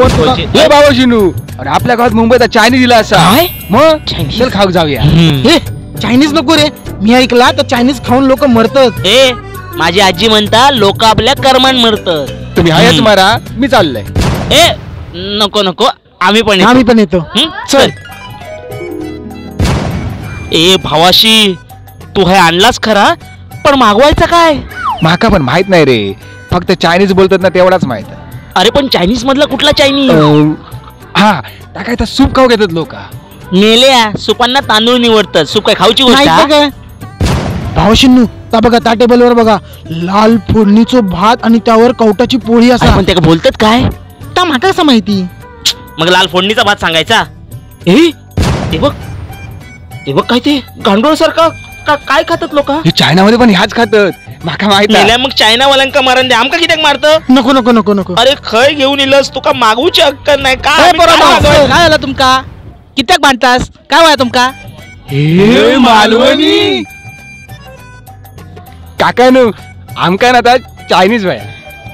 हे बाबा शिनू, अरे आपल्या गावात मुंबईत चायनीज दिला असा, मग चल खाऊ जाऊया. हे चायनीज नको रे, मी ऐकला तर चायनीज खाऊन लोक मरतात. ए माझी आजी म्हणता लोक आपल्या कर्मान मरतात. तुम्ही हायच मारा, मी चाललंय. ए नको नको, आम्ही पण आम्ही पण येतो, चल. ए भावाशी, तू हे आणलास खरा, पण मागवायचं काय? माका पण माहित नाही रे, फक्त चायनीज बोलतात ना तेवढाच माहित. अरे पण चायनीज मधला कुठला चायनीज? हा त्या काय सूप खाऊ घेतात लोक. मेल्या सुपांना तांदूळ निवडतात, सूप काय खाऊची गोष्ट? नाही. भावशिन्नू ता बघा, त्या टेबलवर बघा लाल फोडणीचो भात आणि त्यावर कवटाची पोळी असा. पण ते बोलतात काय ता माका कसं माहिती? मग लाल फोडणीचा भात सांगायचा. ए ते बघ, ते बघ काय ते गांडूळ सारखा काय खातात लोक? हे चायनामध्ये पण ह्याच खातात, माका माहित नाही. मग चायना वाल्यांका मारण दे, आमका कित्याक मारत? नको नको नको नको. अरे खय घेऊन इलस, तुका मागूची अक्कल नाही काय? काय झालं तुमका? कित्याक बांधतास? काय व्हाय तुमका? हे मालवणी काकानू, आमका ना आता चायनीज व्हाया.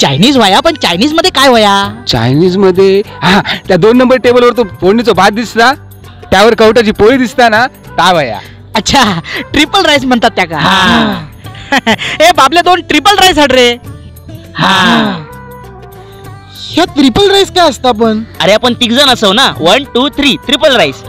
Chinese via? पण चायनीज मध्ये काय व्हाया? चायनीज मध्ये हा त्या 2 नंबर टेबलवर तो फोडणीचा भात दिसता, त्यावर कवटाची पोळी दिसता ना, ता व्हाया. अच्छा, ट्रिपल राईस म्हणतात त्या का? ए बाबले 2 ट्रिपल राईस हाड रे. हा ह्या ट्रिपल राईस काय असता पण? अरे आपण 3 जण असो ना, 1 2 3 ट्रिपल राईस.